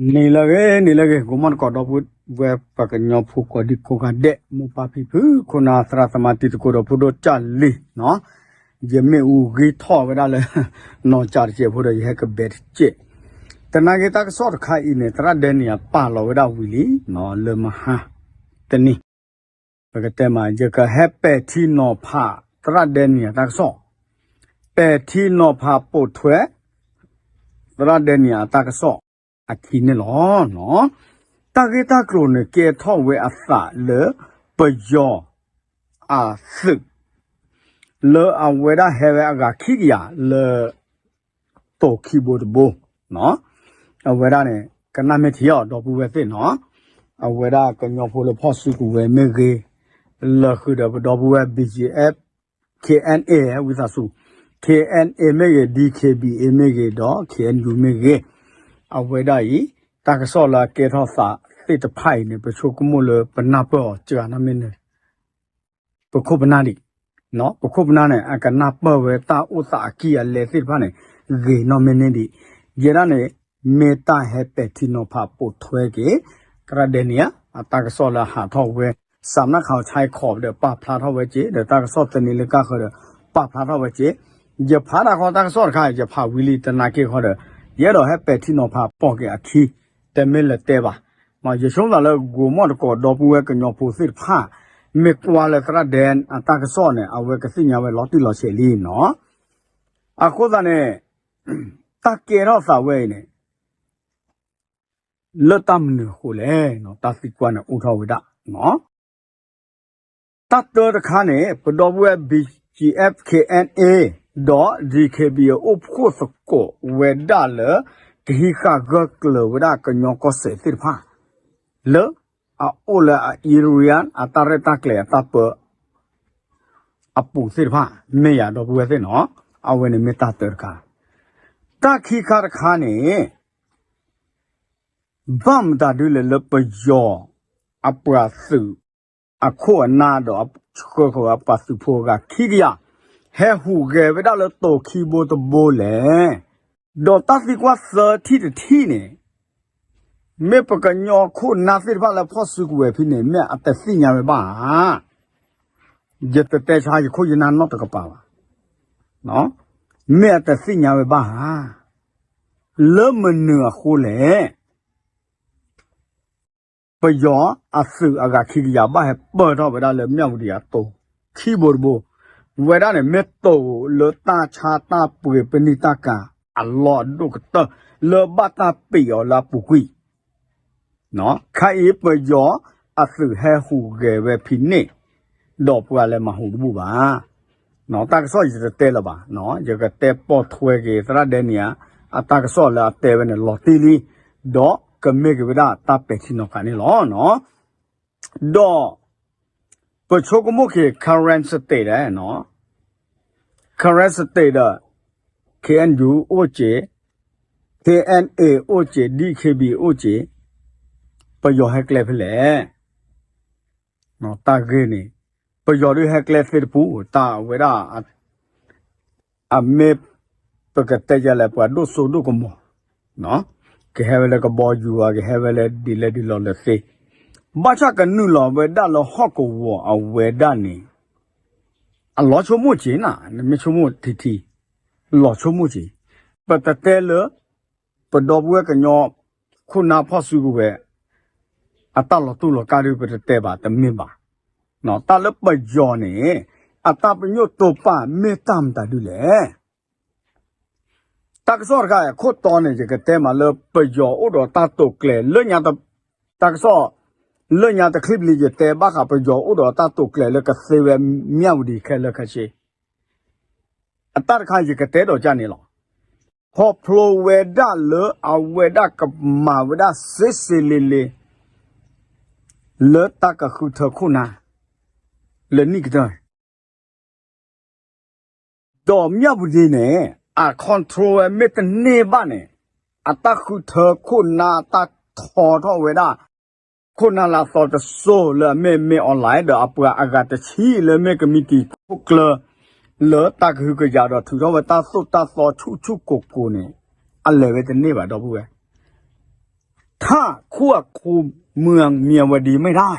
နံၤလၢအဂ့ၤ နံၤလၢအဂ့ၤ ဂီၤမီၢ်တကိး ဒီပုၢ်ဝဲၢ်ပှၤကညီဖိကိးဒံကိးဂၤဒဲး မိၢ်ပၢ်ဖံဖု ခိၣ်နၢ်သရၣ်သမါတံၤသကိးဒီးဖိဒိၣ်ကၢ်လံၤနီၤ, ယမ့ၣ်အူဂ့ၤထီၣ်ဝဲဒၣ်လၢ နီၢ်ကၠးတစဲးဖိဒီး ယဟဲကဘဲတစဲး, သနာ်က့တၢ်ကစီၣ်တခါအံၤန့ၣ် သရၣ်ဒဲနံၣ်အပာ်လီၤဝဲဒၣ်ဝံၤလံနီၤ လၢမဟါတနံၤ ပကတဲမး ယကဟဲပဲာ်ထံနီၤဖး သရၣ်ဒဲနံၣ်အတၢ်ကစီၣ်, ပဲာ်ထံနီၤဖးပိာ်ထွဲ သရၣ်ဒဲနံၣ်အတၢ်ကစီၣ်အခံန့ၣ်လီၤ. တၢ်ဂ့ၢ်တၢ်ကျိၤန့ၣ် ကဲထီၣ်ဝဲအသးလၢ ပယီၤအသုး လၢအဝဲဒၣ်ဟဲဝဲအဂၤခံကယၤလၢ တိာ်ခံဘိတဘိ အဝဲဒၣ်န့ၣ် ကနၣ်မ့ၢ်ထံအီၤ ဒီပုၢ်ဝဲၢ်သ့ၣ်နီၤ, အဝဲဒၣ်ကညီဖိလၢဖီၣ်စုကဝဲၤမ့ၢ်ဂ့ၤ, လၢဃုာ်ဒီးပဒီပုၢ်ဝဲၢ် ဘီၣ်ကၠ့ၣ်အ့ၣ် ခ့ၣ်အဲၣ်ယူၣ် ဝံသးစူၤ, ခ့ၣ်အဲၣ်ယူၣ် မ့ၢ်ဂ့ၤ, ဒံၣ်ခ့ၣ်ဘံၣ်အ့ၣ် မ့ၢ်ဂ့ၤ, ဒီး ခ့ၣ်အဲၣ်ယူၣ် မ့ၢ်ဂ့ၤ, အဝဲဒၣ်အံၤ တၢ်ကစီၣ်လၢအကဲထီၣ်သးသ့ၣ်တဖၣ်အံၤန့ၣ် ပဆိကမိၣ်လၢပနၢ်ပၢၢ်အီၤစှၤနီတမံၤန့ၣ် ပခိၣ်ပနၢ်ဒံး, ပခိၣ်ပနၢ်န့ၣ် အကနၢ်ပၢၢ်ဝဲတၢ်အိၣ်သးအကံၢ်အလဲသ့ၣ်တဖၣ်န့ၣ် ဂ့ၤနီတမံၤန့ၣ်ဒံး, ယဲဒၣ်န့ၣ် မ့ၢ်တၢ်ဟဲပဲာ်ထံနီၤဖးပိာ်ထွဲက့ၤ သရၣ်ဒဲနံၣ်ဧၢ အတၢ်ကစီၣ်လၢအဟးထီၣ်ဝဲ စးမနၣ်ခးအီၤဆါခီးဒီး ပာ်ဖျါထီၣ်ဝဲက့ၤ ဒီးတၢ်ကစီၣ်သန့လၢကၢ်ဃၢၤဒီး ပာ်ဖျါထီၣ်ဝဲက့ၤ, ယဖးတၢ်ဃီတၢ်ကစီၣ်တခါ ယဖးဝံၤလံ သနာ်က့ဃီဒီး ယအဲၣ်ဒိးဟဲပဲာ်ထံနီၤဖးပိာ်က့ၤအခံ တမ့ၢ်လၢတဲဘၣ်, ယဆိကမိၣ်သးလၢဂီၤမီၢ်တကိး ဒီပုၢ်ဝဲၢ်ကညီဖိသ့ၣ်တဖၣ် မ့ၢ်ကွၢ်လၢသရၣ်ဒဲအတၢ်ကစီၣ်န့ၣ် အဝဲကသ့ၣ်ညါဝဲလီၤတံၢ်လီၤဆဲးလံနီၤ, အဃိသတးန့ၣ် တၢ်ကဲထီၣ်သးဝဲအံၤန့ၣ် လၢတၢ်မနုၤအဃိလဲၣ်, တၢ်သံကွၢ်န့ၣ်အိၣ်ထီၣ်ဝဲဒၣ် တၢ်တၢတခါန့ၣ် ပဒီပုၢ်ဝဲၢ် ဘီၣ်ကၠ့ၣ်အ့ၣ် ခ့ၣ်အဲၣ်ယူၣ် ဒီး ဒံၣ်ခ့ၣ်ဘံၣ် အိၣ်ဖှိၣ်သကိးဝဲဒၣ်လၢ ကဟံးဃာ်ဂၢၢ်ကျၢၤဝဲဒၣ်ကညီကီၢ်စဲၣ်သ့ၣ်တဖၣ် လၢအအိၣ်လၢအ area အတၢ်ရဲၣ်တၢ်ကျဲၤအတၢ်ပၢ အပူၤသ့ၣ်တဖၣ် မ့ၢ်ယၤဒီပုၢ်ဝဲၢ်သ့ၣ်နီၤ, အဝဲန့ၣ်မ့ၢ်တၢ်တၢတခါ, တၢ်ခံခါတခါန့ၣ် ဘၣ်မတၤဒုလဲၣ်လၢပယီၤ အပှၤသုးအခိၣ်အနၢ်ဒီးအဆှၢဃီၤဝဲအပှၤသုးဖိအဂၤခံကယၤ ဟဲဟူးဂဲၤဝဲဒၣ်လၢတိာ်ခံဘိတဘိလဲၣ်, ဒီးတၢ်သံကွၢ်သၢထံၣ်တထံၣ်န့ၣ် မ့ၢ်ပကညီခိၣ်နၢ်သ့ၣ်တဖၣ်လၢဖီၣ်စုကဝဲၤဖဲန့ၣ် မ့ၢ်အတသ့ၣ်ညါဝဲဘၣ်ဧါ, ယတတဲဆါယခိၣ်ယနၢ်နီတကပၤဘၣ်, မ့ၢ်အတသ့ၣ်ညါဝဲဘၣ်ဧါ, လၢမနုၤအဃိလဲၣ် ပယီၤအသုးအဂၤခံကယၤ ဘၣ်ဟဲပၢၢ်ထီၣ်ဝဲဒၣ်လၢမၠၣ်ဝတံၤအတိာ်ခံဘိတဘိ, ဝဲဒၣ်န့ၣ် မ့ၢ်တိာ်လၢတၢ်ဆါတၢ်ပှ့ၤပနံာ်တၢ်ကၤအလီၢ်အဒိၣ်ကတၢၢ် လၢဘၣ်တၢ်ပ့းအီၤလၢအပူၤကွံာ် ခါအံၤပယီၤအသုးဟဲဟူးဂဲၤဝဲဖဲန့ၣ် ဒီးပှၤလဲၤမၤဟူးတဘူၣ်ဘၣ်. တၢ်ကစီၣ်ယတတဲလၢၤဘၣ်, ယကတဲပိာ်ထွဲက့ၤ သရၣ်ဒဲနံၣ်ဧၢ အတၢ်ကစီၣ်လၢအတဲဝဲန့ၣ်လီၤတံၢ်လံ, ဒီးကမ့ၢ်က့ၤဝဲဒၣ်တၢ်ပဲာ်ထံနီၤဖးန့ၣ်လီၤ. ဒီး ပဆိကမိၣ်က့ၤ Karen State ဒီး Karen State ဒီး ခ့ၣ်အဲၣ်ယူၣ် အိၣ်စ့ၢ်, ခ့ၣ်အဲၣ်အ့ၣ် အိၣ်စ့ၢ်, ဒံၣ်ခ့ၣ်ဘံၣ် အိၣ်စ့ၢ်, ပယီၤဟဲကျဲဖဲလဲၣ်. တၢ်ဂ့ၢ်န့ၣ် ပယီၤဒုးဟဲကျဲသ့တပူၤ တၢ်ဝဲဒၣ် အမ့ၢ် ပကတဲယလဲၣ် ပှၤဒိၣ်စိဒိၣ်ကမီၤ, ကဟဲဝဲလၢကဘီယူၤဧါ, ကဟဲဝဲလၢဒ်လဲၣ်ဒ်လဲၣ်လၢသ့, ဘၣ်ဆၣ်ကနုာ်လီၤဝဲဒၣ်လၢဟီၣ်ကဝီၤအဝဲဒၣ်န့ၣ် အလီၤဆိကမိၣ်က့ၤနၤ, နမ့ၢ်ဆိကမိၣ်ထံထံ လီၤဆိကမိၣ်က့ၤ, ပတတဲလၢ ပဒီပုၢ်ဝဲၢ်ကညီ ခိၣ်နၢ်ဖီၣ်စုကဝဲၤ အတၢ်လီၤတူၢ်လီၤကာ်ဒုး ပတတဲဘၣ် တမ့ၢ်ဘၣ်. တၢ်လၢပယီၤန့ၣ် အတၢ်ပညိၣ်တိာ်ပာ်မ့ၢ်တၢ်မတၤဒုလဲၣ်. တၢ်ကစီၣ်တခါအံၤ ခိၣ်တီန့ၣ် ယကတဲမးလၢပယီၤအိၣ်ဒီးတၢ်တိာ်ကျဲၤလၢညါ, တၢ်ကစီၣ် လၢညါတချံဘျီ ယတဲဘၣ်ဃး ပယီၤအိၣ်ဒီးတၢ်တိာ်ကျဲၤလၢကသ့ဝဲမၠၣ်ဝတံၤခဲလၢာ်ခဲဆ့ အတၢ်တခါယကတဲဒီးကၢ်န့ၣ်လီၤ. ခီဖျိဝဲဒၣ်လၢအဝဲဒၣ်ကမၤဝဲဒၣ်စ့စ့လ့လ့ လၢတၢ်ကဃုထၢခိၣ်နၢ် လၢနံၣ်ကတၢၢ် ဒီးမၠၣ်ဝတံၤန့ၣ် အ control ဝဲမ့ၢ်တန့ၢ်ဘၣ်န့ၣ် အတၢ်ဃုထၢခိၣ်နၢ် အတၢ်ထီထီၣ်ဝဲဒၣ် ခိၣ်နၢ်လၢအသီတစိၤလၢအမ့ၢ်မ့ၢ် online ဒီးအပှၤအဂၤတဆံလၢမ့ၢ်ကမံးတံာ်ခိၣ်ကျၢၢ် လၢတၢ်ကဟုကယာ်ဒီးထုးထီၣ်ဝဲတၢ်သိၣ်တၢ်သီဆူၣ်ဆူၣ်ကိၢ်ကိၢ်န့ၣ် အလဲၤဝဲတန့ၢ်ဘၣ် ဒီပုၢ်ဝဲၢ် ถ้าควบคุมเมืองเมียวดีไม่ได้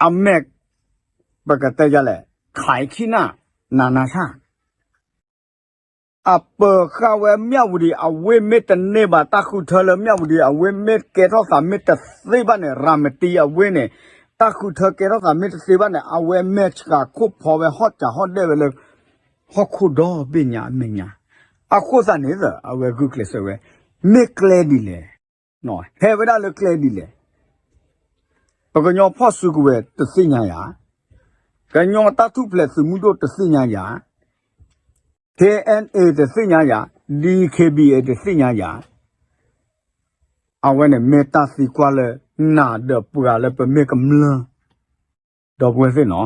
အမဲာ် ပကတဲယလဲၣ် ခးခံနၢ်နၤနၤဆၣ် အပၢၤဃာ်ဝဲမၠၣ်ဝတံၤအဝ့ၢ်မ့ၢ်တန့ၢ်ဘၣ် တၢ်ဃုထၢလၢမၠၣ်ဝတံၤအဝ့ၢ်မ့ၢ်ကဲထီၣ်သးမ့ၢ်တသ့ဘၣ်န့ၣ် ရၤမတံအဝ့ၢ်န့ၣ် တၢ်ဃုထၢကဲထီၣ်သးမ့ၢ်တသ့ဘၣ်န့ၣ် အဝဲမဲာ်ဆှးခိၣ်ဖီဝဲဟီၣ်စၢ်ဟီၣ်ဒဲၣ်ဝဲလၢ ဟီၣ်ခိၣ်ဒီဘ့ၣ်ညါအမဲာ်ညါ အဃိသတးန့ၣ် အဝဲဂုာ်ကျဲးစၢးဝဲ မ့ၢ်ကျဲဒ်လဲၣ် ဟဲဝဲဒၣ်လၢကျဲဒ်လဲၣ် ပကညီဖီၣ်စုကဝဲၤတသ့ၣ်ညါယၤ, ကညီတၢ်ထူၣ်ဖျဲးသုးမုၢ်ဒိၣ်တသ့ၣ်ညါယၤ, K N A တသ့ၣ်ညါယၤ, D K B A တသ့ၣ်ညါယၤ, အဝဲန့ၣ်မ့ၢ်တၢ်သံကွၢ်လၢ နၤဒီးပှၤလၢပမ့ၢ်ကမျၢၢ် ဒီပုၢ်ဝဲၢ်သ့ၣ်နီၤ,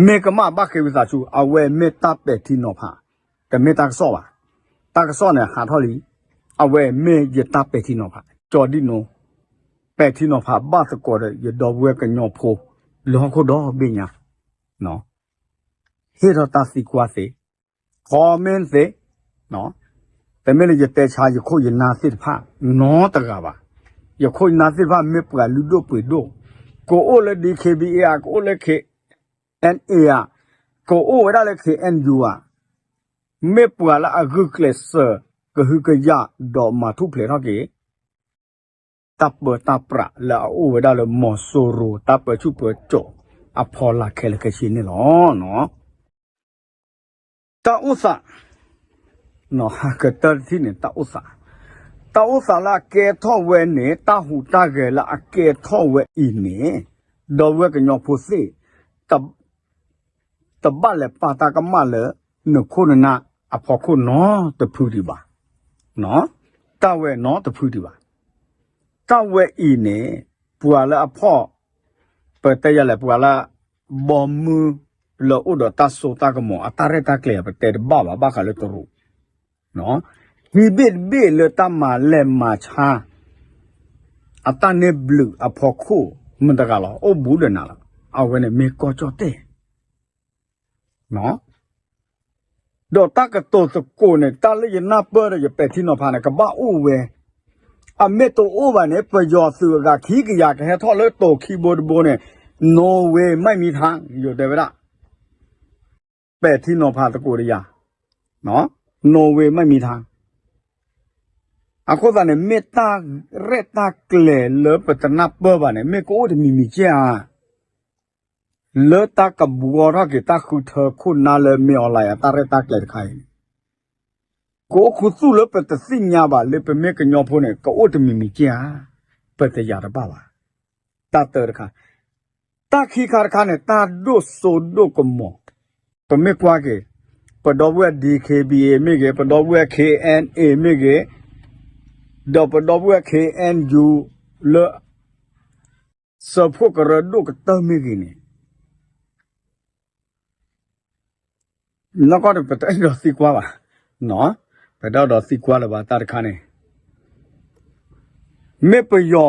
မ့ၢ်ကမၣ်ဘၣ်ဃ့ဝံသးစူၤ အဝဲမ့ၢ်တၢ်ပဲာ်ထံနီၤဖး, တမ့ၢ်တၢ်ကစီၣ်ဘၣ်. တၢ်ကစီၣ်န့ၣ်ဟးထီၣ်လံ, အဝဲမ့ၢ်ယတၢ်ပဲာ်ထံနီၤဖး, ကၠီဒံၣ်နိ, ပဲာ်ထံနီၤဖးဘၣ်သကိးဒီး ယဒီပုၢ်ဝဲၢ်ကညီဖိ လၢဟီၣ်ခိၣ်ဒီဘ့ၣ်ညါ, ဟ့ၣ်ထီၣ်တၢ်သံကွၢ်သ့, comment သ့, တမ့ၢ်လၢယတဲဆါယခိၣ်ယနၢ်သ့ၣ်တဖၣ် နီတဂၤဘၣ်. ယခိၣ်ယနၢ်သ့ၣ်တဖၣ်မ့ၢ်ပှၤလုၢ်ဒိၣ်ပှ့ၤဒိၣ်, ကအိၣ်လၢ D K B A ဧါ, ကအိၣ်လၢ K N A ဧါ, ကအိၣ်ဝဲဒၣ်လၢ K N U ဧါ, မ့ၢ်ပှၤလၢအဂုာ်ကျဲးစၢး ကဟုကယာ်ဒီးမၤထူၣ်ဖျဲးထီၣ်က့ၤ တၢ်ပၢတၢ်ပြးလၢအအိၣ်ဝဲဒၣ်လၢမီၤစိရိၤ တၢ်ပၢဆူၣ်ပၢစိးအဖီလာ်ခဲလၢာ်ခဲဆ့န့ၣ်လီၤ. တၢ်အိၣ်သး, ကတၢၢ်တထံၣ်န့ၣ် တၢ်အိၣ်သး, တၢ်အိၣ်သးလၢအကဲထီၣ်ဝဲန့ၣ် တၢ်ဟူးတၢ်ဂဲၤလၢအကဲထီၣ်ဝဲအံၤန့ၣ်, ဒီပုၢ်ဝဲၢ်ကညီဖိသ့ၣ် တဘၣ်လဲၤပာ်တၢ်ကမၣ်လၢ နခိၣ်နနၢ်အဖီခိၣ်နီတဖုဒံးဘၣ်. တၢ်ဝဲနီတဖုဒံးဘၣ်. တၢ်ဝဲအံၤန့ၣ် ပှၤလၢအဖီၣ် ပတဲယၤလဲၣ် ပှၤလၢ ဘီမုၢ်လၢအိၣ်ဒီးတၢ်စိတၢ်ကမီၤ အတၢ်ရဲၣ်တၢ်ကျဲၤ ပတဲတဘၣ်ဘၣ် ဘၣ်ဃးလၢတရူး ဟံၣ်ဘ့ၣ်တဘ့ၣ်လၢတၢ်မၤလဲၢ်မၤဆါ အတၢ်န့ၢ်ဘျုးအဖီခိၣ် မတၤတဂၤလီၤ အိၣ်ဘူးဒီးနၤလီၤ. အဝဲန့ၣ်မ့ၢ်ကီၢ်ကၠီၣ်တဲၣ် ဒီးတၢ်ကတိၤသကိးန့ၣ် တၢ်လၢယနၢ်ပၢၢ်ဒီးယပဲာ်ထံနီၤဖးန့ၣ် ကဘၣ်အိၣ်ဝဲ, အမ့ၢ်တအိၣ်ဘၣ်န့ၣ် ပယီၤသုးအဂၤခံကယၤကဟဲထီၣ်လၢတိၤခံဘိတဘိန့ၣ် no way မ့ၢ်မံထါ ယတဲဝဲဒၣ် ပဲာ်ထံနီၤဖးသကိးတယၤ, no way မ့ၢ်မံထါ. အဃိသတးန့ၣ် မ့ၢ်တၢ်ရဲၣ်တၢ်ကျဲၤလၢပတနၢ်ပၢၢ်ဘၣ်န့ၣ် မ့ၢ်ကအိၣ်တမံၤမံၤကဲဧါ လၢတၢ်ကဘှီထီၣ်က့ၤတၢ်ဃုထၢခိၣ်နၢ်လၢမ့ၢ် online အတၢ်ရဲၣ်တၢ်ကျဲၤတခါအံၤန့ၣ် ကအိၣ်ခူသူၣ်လၢပတသ့ၣ်ညါဘၣ်လၢပမ့ၢ်ကညီဖိန့ၣ် ကအိၣ်တမံၤမံၤကဲဧါ, ပတယာ်တဘၣ်ဘၣ်. တၢ်တၢတခါ, တၢ်ခံခါတခါန့ၣ် တၢ်ဒိၣ်စိဒိၣ်ကမီၤ, ပမ့ၢ်ကွၢ်က့ၤ ပဒီပုၢ်ဝဲၢ် D K B A မ့ၢ်ဂ့ၤ, ပဒီပုၢ်ဝဲၢ် K N A မ့ၢ်ဂ့ၤ, ဒီးပဒီပုၢ်ဝဲၢ် K N U လၢ စၢဖှိၣ်ကရၢဒိၣ်ကတၢၢ်မ့ၢ်ဂ့ၤန့ၣ် နီၢ်ကီၢ်န့ၣ် ပတအဲၣ်ဒိးသံကွၢ်ဘၣ်, ပတအဲၣ်ဒိးသံကွၢ်လၢၤဘၣ်တၢ်တခါန့ၣ်, မ့ၢ်ပယီၤ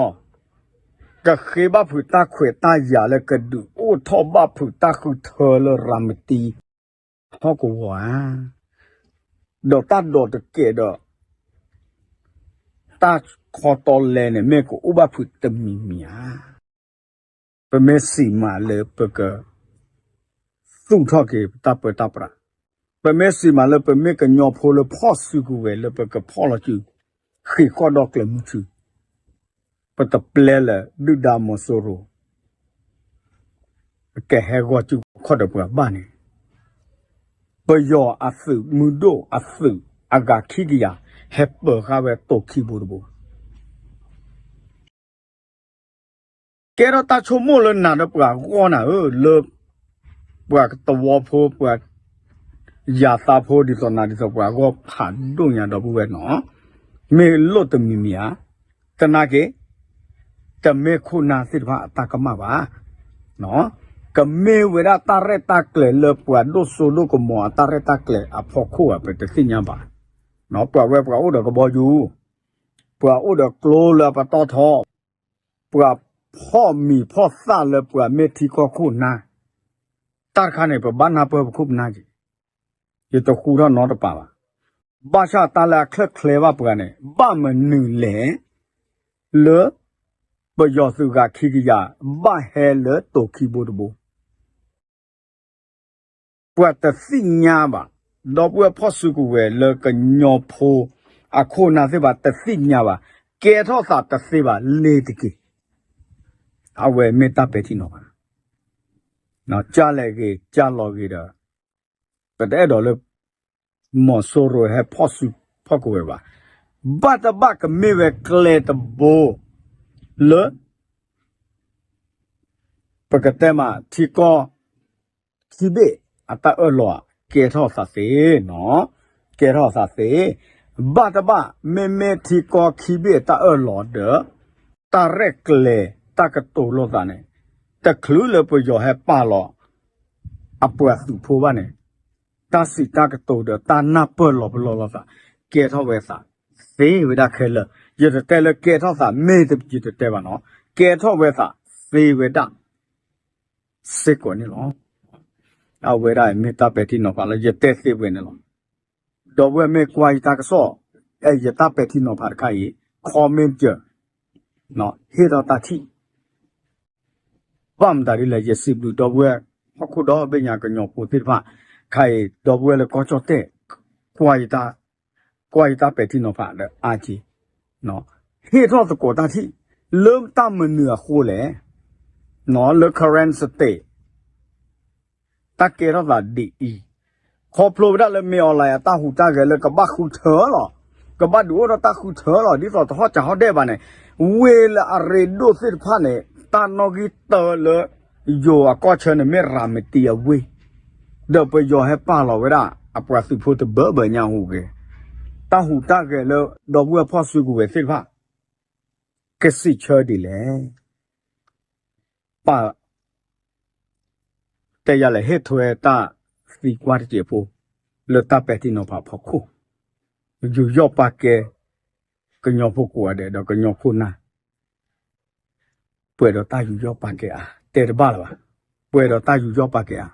ကဃ့ဘၣ်ဖုးတၢ်ခွဲးတၢ်ယာ်လၢကဒုးအိၣ်ထီၣ်ဘၣ်ဖုးတၢ်ဃုထၢလၢရၤမတံ ဟီၣ်ကဝီၤဧါ, ဒီးတၢ်ဒိးတကဲးဒီး တၢ်ခီတီလဲန့ၣ် မ့ၢ်ကအိၣ်ဘၣ်ဖုးတမံၤမံၤဧါ. ပမ့ၢ်စံးမးလၢပက သူၣ်ထီၣ်က့ၤပတၢ်ပၢတၢ်ပြး, ပမ့ၢ်စံးမးလၢပမ့ၢ်ကညီဖိလၢဖီၣ်စုကဝဲၤလၢပကဖီၣ်လီၤစု ဃ့ၢ်ဃီၣ်ဒီးကျဲၤမုၢ်ဆူၣ်, ပတပျဲလၢၤဒုၣ်ဒါမီၤစိရိၤ ကဟဲဂီၤစုခီၣ်ဒီးပှၤဘၣ်န့ၣ်, ပယီၤအသုးမုၢ်ဒိၣ်အသုးအဂၤခံကယၤ ဟဲပၢၤဃာ်ဝဲတိၤခံဘိတဘိ ကဲထီၣ်တၢ်ဆိကမိၣ်လၢနၤဒီးပှၤဂီၢ်နၤဧၢ, လၢ ပှၤသဝီဖိ ပှၤ ယၤသးဖိ ဒ်သိးနၤဒ်သိးပှၤဂီၢ်ဖးဒိၣ်ညါဒီပုၢ်ဝဲၢ်နီၤ, မ့ၢ်လိၣ်တမံၤမံၤဧါ, သနာ်က့ တမ့ၢ်ခိၣ်နၢ်သ့ၣ်တဖၣ်အတၢ်ကမၣ်ဘၣ်, ကမ့ၢ်ဝဲဒၣ်တၢ်ရဲၣ်တၢ်ကျဲၤလၢပှၤဒိၣ်စိဒိၣ်ကမီၤအတၢ်ရဲၣ်တၢ်ကျဲၤအဖီခိၣ်ဧါ ပတသ့ၣ်ညါဘၣ်, ပှၤဝဲပှၤအိၣ်ဒီးကဘီယူၤ ပှၤအိၣ်ဒီးကျိလၢအပတီၢ်ထီ, ပှၤဖီၣ်မံၤဖီၣ်သၣ်လၢပှၤမ့ၢ်ထံကီၢ်ခိၣ်နၢ်, တၢ်တခါန့ၣ် ပဘၣ်နၢ်ပၢၢ်ပခိၣ်ပနၢ်က့ၤ, ယတဃူထီၣ်နီတပၤဘၣ်. ဘၣ်ဆၣ်တၢ်လၢအချၢၣ်ချဲဘၣ်ပှၤန့ၣ် ဘၣ်မနုၤလဲၣ် လၢ ပယီၤသုးဂၤခံကယၤ ဘၣ်ဟဲလၢတိၤခံဘိတဘိ ပှၤတသ့ၣ်ညါဘၣ်, ဒီပုၢ်ဝဲၢ်ဖီၣ်စုကဝဲၤလၢကညီဖိအခိၣ်အနၢ်သ့ၣ်တဖၣ်တသ့ၣ်ညါဘၣ်, ကဲထီၣ်သးတသ့ဘၣ်လ့ၤတက့ၢ်. အဝဲမ့ၢ်တၢ်ပဲာ်ထံနီၤဖး, ကၢ်လဲၣ်ဂ့ၤ ကၢ်လီၤဂ့ၤဒီး ပတအဲၣ်ဒိးလၢ မီၤစိရိၤဟဲဖီၣ်စုဖီၣ်ကဝဲၤဘၣ်. ဘၣ်တဘၣ်ကမ့ၢ်ဝဲကျဲတဘိ လၢ ပကတဲမး ထံကီၢ်ခံဘ့ၣ်အတၢ်အၢၣ်လီၤ ကဲထီၣ်သးသ့, ကဲထီၣ်သးသ့, ဘၣ်တဘၣ် မ့မ့ၢ်ထံကီၢ်ခံဘ့ၣ်အတၢ်အၢၣ်လီၤဒီး တၢ်ရဲၣ်ကျဲၤတၢ်ကတိၤလိာ်သးန့ၣ် တချုးလၢပယီၤဟဲပာ်လီၤ အပှၤသုးဖိဘၣ်န့ၣ် တၢ်စံးတၢ်ကတိၤဒီးတၢ်နၢ်ပၢၢ်လီၤပလိာ်လိာ်သး ကဲထီၣ်ဝဲသးသ့ဝဲဒၣ်ခဲလၢာ်. ယတတဲလၢကဲထီၣ်သးမ့ၢ်ယတတဲဘၣ်နီၤ, ကဲထီၣ်ဝဲသးသ့ဝဲဒၣ် စ့ၢ်ကီးန့ၣ်လီၤ. အဝဲဒၣ်မ့ၢ်တၢ်ပဲာ်ထံနီၤဖးလၢယတဲသ့ဝဲန့ၣ်လီၤ. ဒီပုၢ်ဝဲၢ်မ့ၢ်ကွၢ်ယတၢ်ကစီၣ် အဲ ယတၢ်ပဲာ်ထံနီၤဖးတခါအံၤ comment ဟ့ၣ်ထီၣ်တၢ်ထံၣ် ဘၣ်မတၤဒ်လဲၣ် ယစံးဘျုးဒီပုၢ်ဝဲၢ် ဟီၣ်ခိၣ်ဒီဘ့ၣ်ညါကညီဖိသ့ၣ်တဖၣ် ခါအံၤ ဒီပုၢ်ဝဲၢ်လၢကီၢ်ကၠီၣ်တဲၣ် ကွၢ်ယတၢ်ပဲာ်ထံနီၤဖးဒီးအါက့ၤ ဟ့ၣ်ထီၣ်သကိးတၢ်ထံၣ် လၢတၢ်မနုၤအဃိလဲၣ် လၢ Karen State တၢ်ကဲထီၣ်သးဒ်အံၤ, ခီဖျိဝဲဒၣ်လၢမ့ၢ်အီၤလၢအတၢ်ဟူးတၢ်ဂဲၤလၢကဘၣ်ဃုထၢလီၤ, ကဘၣ်ဒုးအိၣ်ထီၣ်တၢ်ဃုထၢလီၤ ဒ်သိးတဟီၣ်ကၠးဟီၣ်ဒဲးဘၣ်န့ၣ်, ဝ့ၢ်လၢအရ့ဒိၣ်သ့ၣ်တဖၣ်န့ၣ် တၢ်နီၣ်ဂံၢ်တၢလၢ ယိၤအကီၢ်ဆၢန့ၣ်မ့ၢ်ရၤမတံအဝ့ၢ်, ဒီးပယီၤဟဲပာ်လီၤဝဲဒၣ် အပှၤသုးဖိတဘၢဘၢညါဟူးဂဲၤ, တၢ်ဟူးတၢ်ဂဲၤလၢဒီပုၢ်ဝဲၢ်ဖီၣ်စုကဝဲၤသ့ၣ်တဖၣ် ကစံးဆၢဒ်လဲၣ် ပာ် တဲယၤလဲၣ် ဟ့ၣ်ထွဲတၢ်သံကွၢ်တစဲးဖိ လၢတၢ်ပဲာ်ထံနီၤဖးဖီခိၣ်, ယူးယီၣ်ပာ်ကဲ ကညီဖိကိးဂၤဒဲးဒီးကညီခိၣ်နၢ်, ပှဲၤဒီးတၢ်ယူးယီၣ်ပာ်ကဲအါ, တဲတဘၣ်လၢၤဘၣ်, ပှဲၤဒီးတၢ်ယူးယီၣ်ပာ်ကဲအါ,